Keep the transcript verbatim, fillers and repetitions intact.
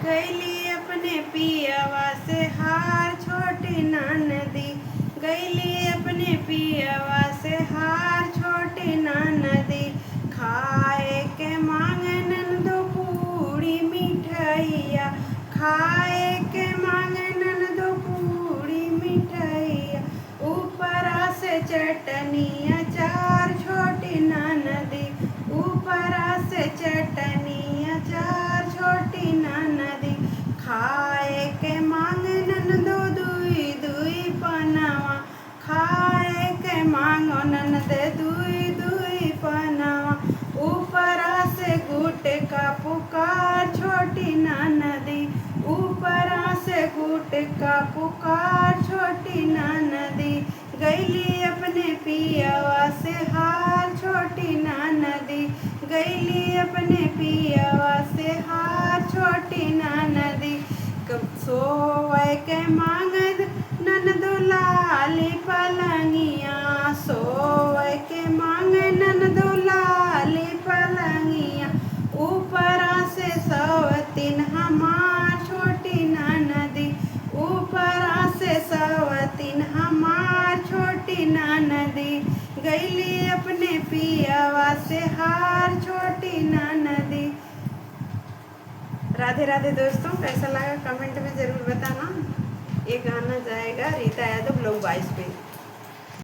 गईली अपने पियवा से हार छोटी ननदी, गईली अपने पियवा से हार छोटी ननदी। खाए के मांगे ननदो पूड़ी मिठाइया, खाए के मांगे ननदो पूड़ी मिठाइया। ऊपरा से चटनी अचार छोटी ननदी, ऊपरा से चटनी अचार छोटी ननदी। खाए के मांगे ननदो दुई दुई पनवा, खाए के मांगो ननदे दुई दुई पनवा। ऊपरा से गुटका पुकार छोटी ननदी, ऊपरा से गुटका पुकार छोटी ननदी। गईली अपने पियवा से हार छोटी ननदी, गईली अपने पियवा से हार छोटी ननदी। क-, सोवे के मांगद ननदो लाली पलंगिया, सोवे के मांगे ननदो लाली पलंगिया। ऊपरा से सवतिन हमार छोटी ननदी, ऊपरा से सवतिन हमार छोटी ननदी। गईली अपने पियवा से हार छोटी ननदी। राधे राधे दोस्तों, कैसा लगा comment में ज़रूर बताना। ये गाना जाएगा रीता यादव vlog बाईस पे।